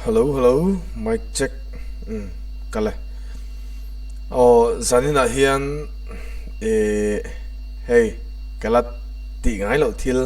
Hello hello mic check umm kal e aw zaninah hian ehh hei ka la tih ngai loh thil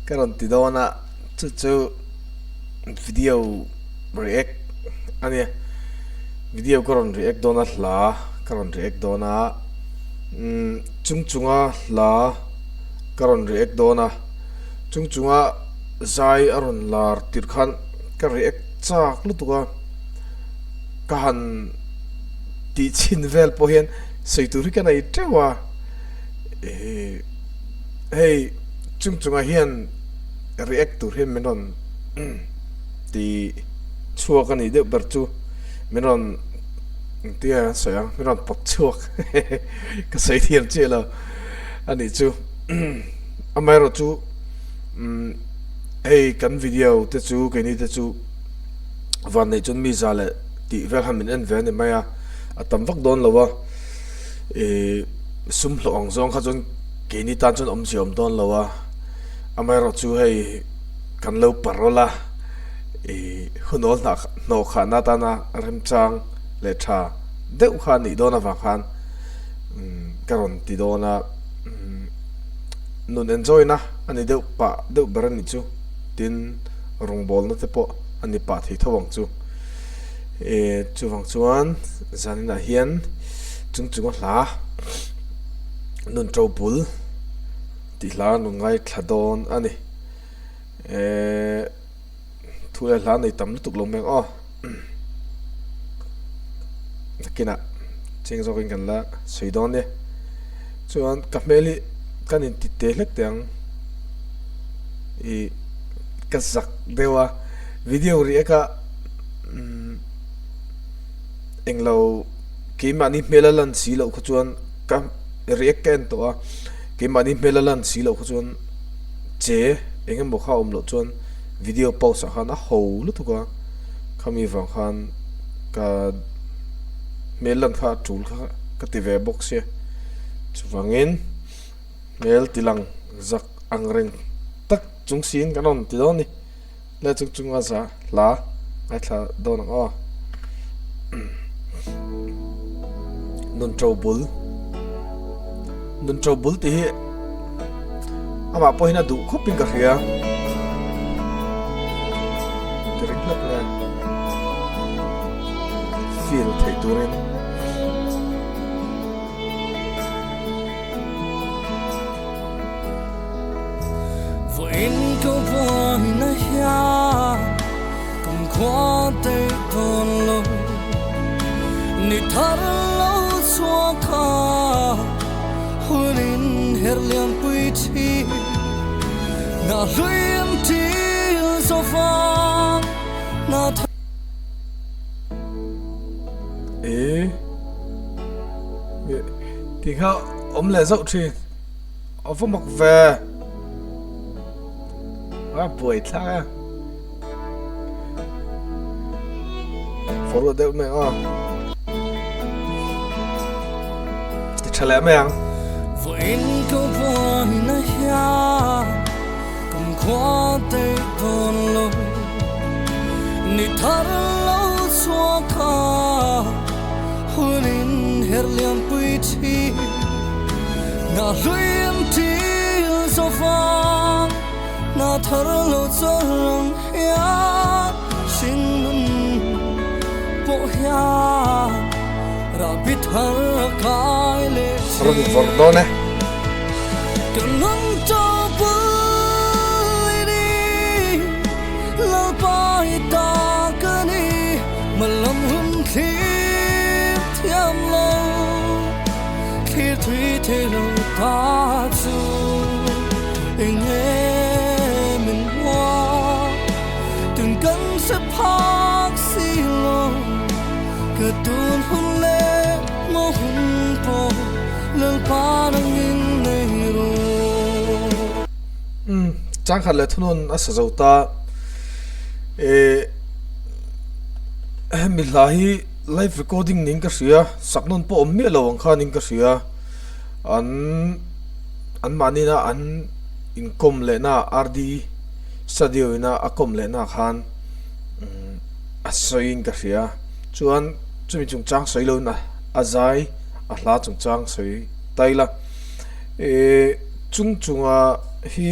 ka rawn ti dawn a chu chu video react a nia video ka rawn react dawn a hla ka rawn react dawn a umm chung chunga hla ka rawn react dawn a chung chunga zai a rawn lar tirh khan ka react chak lutuk a ka han tih chhin vel pawh hian sawi tur hi ka nei teuh a ehh hei chung chungah hian react tur hian min rawn ti chhuak a nih deuh ber chu min rawn engtin nge an sawi ang min rawn pawt chhuak ka sawi thiam chiah lo a nih chu amaherawh chu umm hei kan video te chu keini te chu van neih chuan mi za leh tih vel khan min en ve a ni mai a a tam vak dawn lo a ihh sum hlawh ang zawng kha chuan keini tan chuan awmzia awm dawn lo a amaherawh chu hei kan lo parol a ihh hunawl hnah hnawh khahna atana remchang leh tha deuh kha a nih dawn avang khan umm ka rawn ti dawn a umm nun enjoy na a ni deuh pah deuh ber a nih chu tin rawngbawlna te pawh a ni pah thei tho ang chu eh chuvang chuan zaninah hian chung chunga hla nun to bul tih hla an rawn ngaithla dawn a ni eh Thu leh hla nei tam lutuk lo mai ang aw. Nakinah cheng zawkin kan la sawi dawn nia. Chuan ka hmel hi kan inti te hlek teh ang. Ih ka zak deuh a video react a umm englo keimahni hmel a lan si loh kha chuan ka react ka en tawh a keimahni hmel a lan si loh kha chuan che eng emaw kha a awm loh chuan video post ah khan a ho lutuk a khami vang khan ka hmel lan kha a tul kha ka ti ve bawk sia chuvangin hmel ti lang zak ang reng tak chung siin kan rawn ti dawn a ni. Le chung chunga za hla ngaithla dawn ang aw. Nun to bul. Nun to bul tih hi amah pawhin a duh khawpin ka hria. Ti ring hlek nge. Feel theih turin. E Ti kha awm leh zauh thin. A va mak ve. A buai thlak e. Forward deuh mai ang. Ti tha leh mai ang. Vawiin ka buaina hian kum khua daih dawn lo ni thar lo chhuak a hun in her lian pui thin na hlui an til zo vang na thar lo chawr ang hian hringnun pawh hian rahbi thar a kai leh thin. Rawn vawrh dawn e. Ka nun to bul i ni Lalpa i ta ka ni Malam hun thlir thiam lo Thlir thui thei lo ta chu Eng nge min hua Tun kan hre phak si lo Ka tun hun leh maw hun pawh Lalpa nangin nei rawh. Umm changkhat leh thunun a sa zo ta eh hemi hla hi live recording niin ka hria sak nawn pawh awm miah lo ang khanin ka hria an an mahni na an inkawm leh na RD studio ina a kawm leh na khan umm. a sawiin ka hria. Chuan chumi chungchang sawi loin a zai a hla chungchang sawi ta ila. Ih chung chunga hi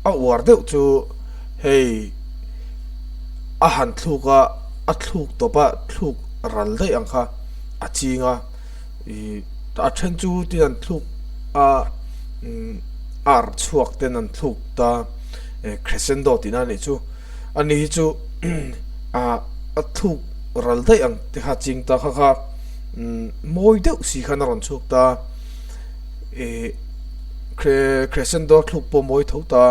a uar deuh chu hei a han thluk a a thluk tawp a thluk ral daih ang kha a ching a ih a then chu tin an thluk a a arh chhuak ten an thluk ta crescendo tih na anih chu ani hi chu ah a thluk ral daih ang te kha ching ta kha kha mawi deuh si khan a rawn chhuak ta ih crescendo thluk pawh mawi tho ta.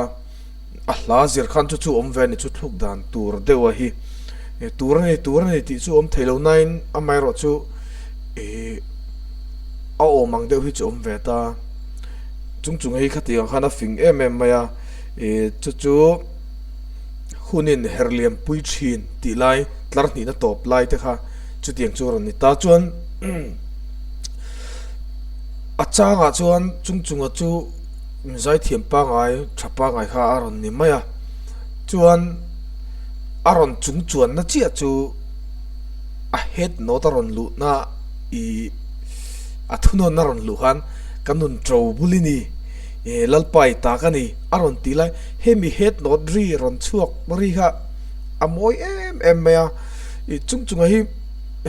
A hla zir khan chu chu awm ve a ni chu thluk dan tur deuh a hi tur a ni tur a ni tih chu awm thei lo nain amaherawh chu ih a awm ang deuh hi chu awm ve ta chung chung hi khatiang ang khan a fing em em mai a ih chu chu hunin herliam pui thin tih lai tlar hnihna tawp lai te kha chutiang chu a rawn ni ta chuan a changah chuan chung chunga chu. Zaithiam pangai tha pangai kha a rawn ni mai a, chuan a rawn chung chuanna chiah chu a head note a rawn luhna ih a thunawn a rawn luh khan ka nun to bul i ni ih Lalpa i ta ka ni a rawn tih lai hemi head note ri rawn chhuak ri kha a mawi em em mai a, ih chung chunga hi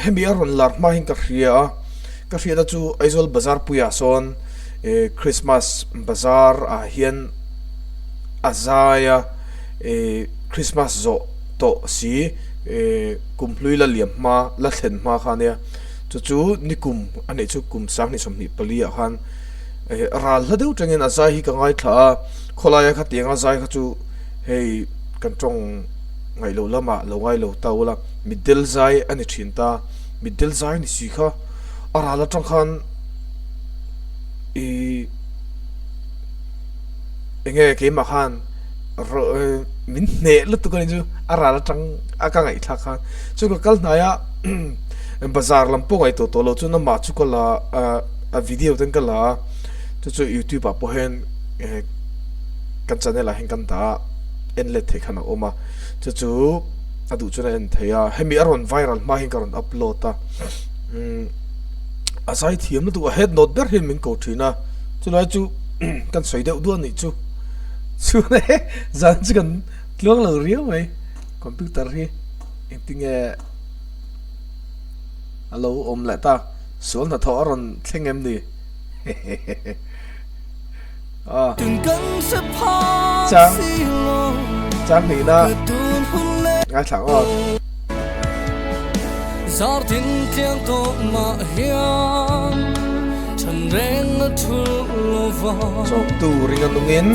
hemi a rawn lar hma hian ka hria a. Ka hriatna chu Aizawl bazar puiah sawn eh Christmas bazar ah hian a zai a eh Christmas zawh tawh si eh kum hlui la liam hma la thlen hma kha ania chu chu nikum a neih chu kum sanghnih 24 ah khan eh ral hla deuh tangin a zai hi ka ngaithla a khawlaia khatianga zai kha chu hei kan tawng ngaih loh lamah lo ngai lo ta ula mitdel zai a ni thin ta. Mitdel zai ni si kha a ral atang khan ih enge keimah khan min hneh lutuk a ni chu a ral atang a ka ngaihthlak khan chu ka kal hnai a bazar lam pawh ngaihtuah tawh lo chuan amah chu ka la a video ten ka la a chu chu youtube ah pawh hian kan channel ah hian kan dah a en let theih khan a awm a chu chu. A duh chuan a en thei a, hemi a rawn viral hma hian ka rawn upload a, umm a zai thiam lutuk a head note ber hian min ko thin a, chulai chu kan sawi deuh duah anih chu, chuan e zan chu kan tluang lo riau mai computer hi engtinge a lo awm leh ta, sual hnathawh a rawn thleng em ni hehehe. Chang chang hnihna ngaithla ang aw. Chawmtu ring a nungin.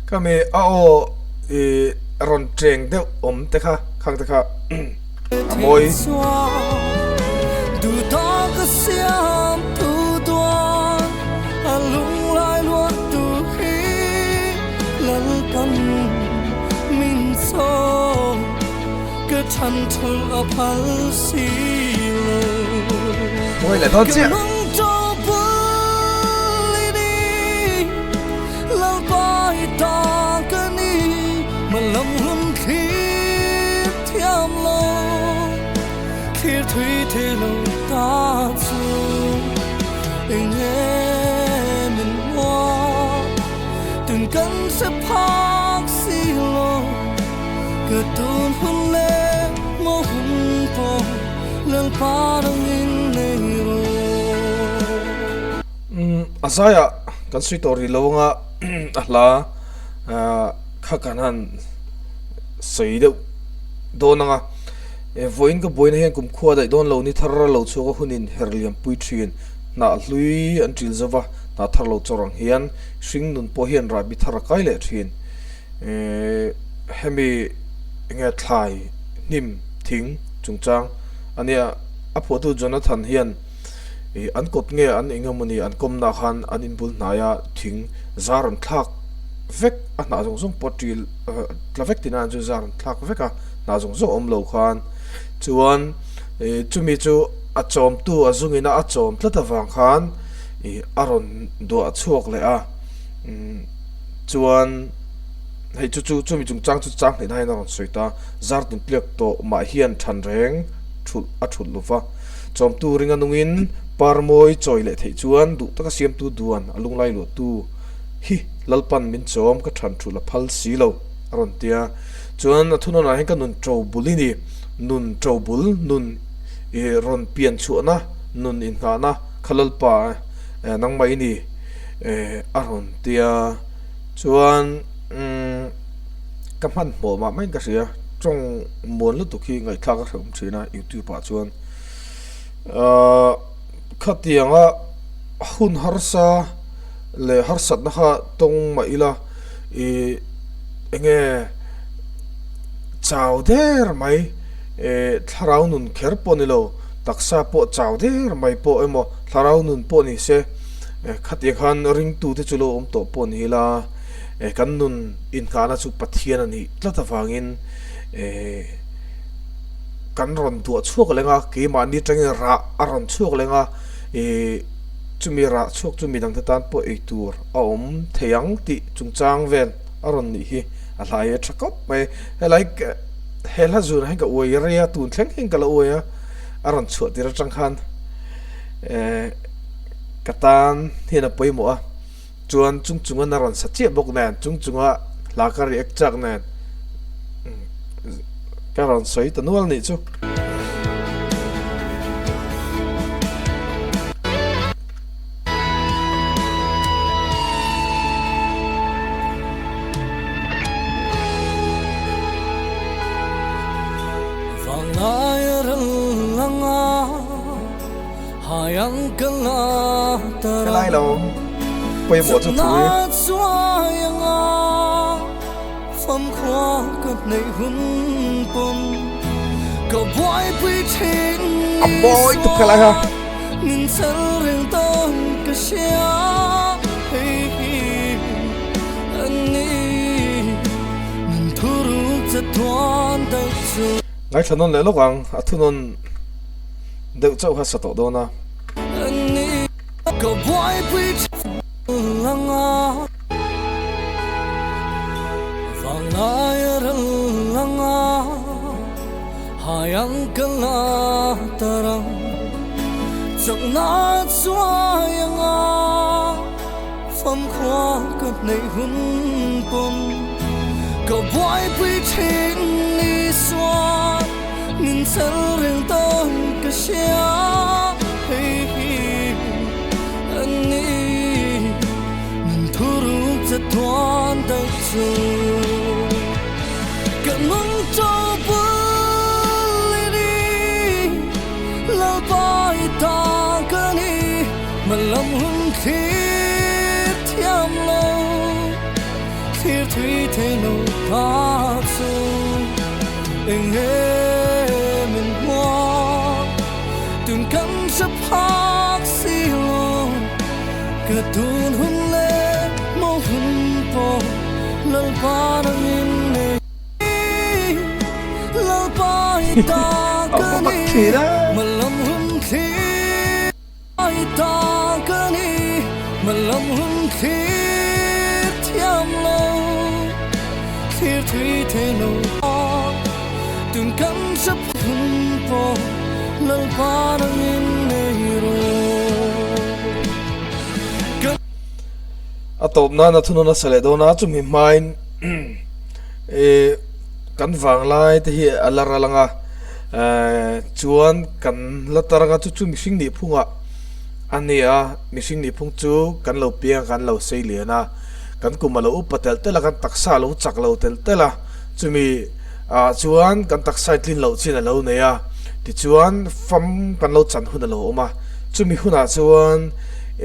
Khami a aw i rawn cheng deuh awm te kha khang te kha. A mawi. Mawi leh dawn chiah. Thiam lo thlir thui thei lo ta chu eng nge min hua tun kan hre phak si lo ka tun hun leh maw hun pawh Lalpa rangin nei rawh. Umm a zaiah kan sawi tawh rih lo anga a hla kha kan han sawi deuh dawn ang a, vawiin ka buaina hian kum khua daih dawn lo ni thar lo chhuak a hunin her liam pui thin, hnah hlui an ṭil zo va, hnah thar lo chawr ang hian hring nun pawh hian rahbi thar a kai leh thin. Hemi enge thlai hnim thing chungchang a nia, a phuahtu Jonathan hian an kawt nge an eng emawni an kawmna khan an inbul hnaia thing zar an thlak vek a hnah zawng zawng pawh ṭil tla vek tina an chu zar an thlak vek a hnah zawng zawng awm lo khan chuan ih chumi chu a chawmtu a zungin a a chawm tlat avang khan ih a rawn duah chhuak leh a umm chuan. Hei chu chu chumi chungchang chu chang hnihna hian a rawn sawi ta. Zar tin tliak tawh mah hian than reng thulh a thulh lo va. Chawmtu ringa nungin par mawi chawi leh theih chuan duh taka siamtu duan a lunglai luahtu hi Lalpan min chawm ka than thulh a phal si lo a rawn ti a. Chuan a thunawnah hian ka nun to bul i ni. Nun to bul nun i rawn pian chhuahna nun inngahna kha Lalpa nangmah i ni a rawn ti a. Chuan umm ka hmanhmawh mah maiin ka hria, tawng muan lutuk hi ngaihthlak a hrehawm thin a youtube ah chuan ahh khatianga hun harsa leh harsatna kha tawng mah ila ih enge chau der mai eh thlarau nun kher pawh ni lo taksa pawh chau der mai pawh emaw thlarau nun pawh ni se. Khatiang khan ringtute chu lo awm tawh pawh ni ila, kan nun inngahna chu Pathian a nih tlat avangin kan rawn duah chhuak leng a, keimahni atangin rah a rawn chhuak leng a, chumi rah chhuak chu midangte tan pawh ei tur a awm thei ang tih chungchang vel a rawn nih hi a hlai a tha khawp mai. Helai he hla zunah hian ka uai rei a, tun thleng thleng ka la uai a, a rawn chhuah tir atang khan. Ka tan hian a pawimawh a, chuan chung chunga na rawn sa chiah bawk nen, chung chunga hla ka react chak nen ka rawn sawi ta nual nih chu. Helai lo pawimawh chu thu hi. A mawi tuk helai ha. Ngaithla nawn leh lawk ang a thunawn. Deuh chauh kha sa tawh dawn a. Min chal reng dawn ka hria hei hi a ni Nun thuruk che tuan daih chu Ka nun to bul i ni Lalpa i ta ka ni Hmalam hun thlir thiam lo Thlir thui thei lo ta chu Eng nge min hua tun kan hre phak si lo Ka tun hun leh maw hun pawh Lalpa nangin nei Lalpa i ta ka ni Hmalam hun thlir Ai ta ka ni hmalam hun thlir thiam lo thlir thui thei lo tun kan hre hun pawh Lalpa nangin nei rawh. A tawp nan a thunawn a sa leh dawn a chumi hmain ih kan vanglai te hi a la ral ang a chuan kan la tar ang a chu chu mihring nih phungah a ni a mihring nih phung chu kan lo piang a kan lo sei lian a kan kum a lo upa telh telh a kan taksa a lo chak lo telh telh a chumi ah chuan kan taksa in tlin loh chin a lo nei a tichuan fam kan lo chan hun a lo awm a chumi hunah chuan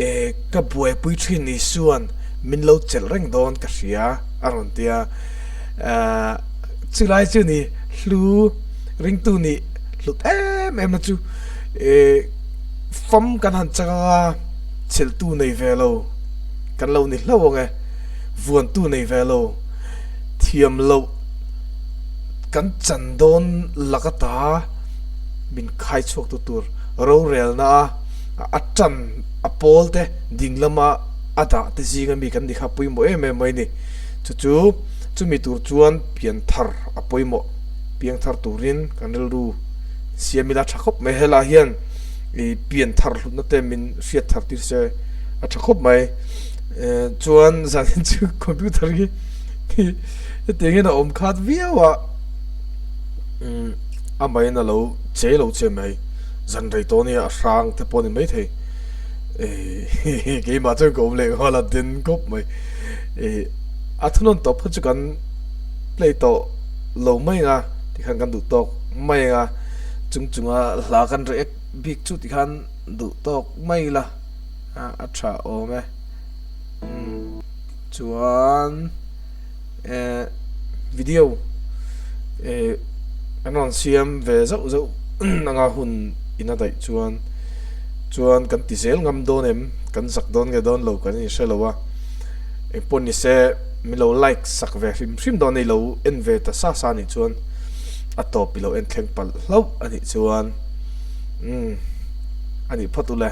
eh ka buaipui thin ni chuan min lo chelh reng dawn ka hria a rawn ti a ahh chulai chu ni hlu ringtu nih hlut em em na chu eh fam kan han chang ang a chhelhtu nei ve lo kan lo ni hlauh ang e vuantu nei ve lo thiam loh kan chan dawn lak ata min khai chhuak tu tur rorelna a a tan a pawl te ding lama a dah te zinga mi kan ni kha pawimawh em em mai a ni. Chu chu Chumi tur chuan pian thar a pawimawh. Piang thar turin kan rilru siam ila tha khawp mai. Helai hian ih pian thar hlutna te min hriat thar tir se a tha khawp mai. Chuan zanin chu computer hi hetiang hian a awm khat viau a, amahin a lo che lo che mai. Zan rei tawh ania a hrang te pawh a ni maithei. Keimah chuan ka awm leh nghal a den khawp mai. A thunawn tawp kha chu kan play tawh lo mai ang a tikhan kan duh tawk mai ang a chung chunga hla kan react bik chu tikhan duh tawk mai ila a tha awm e chuan eh video eh kan rawn siam ve zauh zauh anga hun in a daih chuan chuan kan ti zel ngam dawn em kan zak dawn nge dawn lo kan inhre lo a. Engpawh ni se min lo like sak ve hrim hrim dawn a i lo en ve ta sa sa anih chuan a tawp i lo en thleng palh hlauh anih chuan umm anih phawt ule.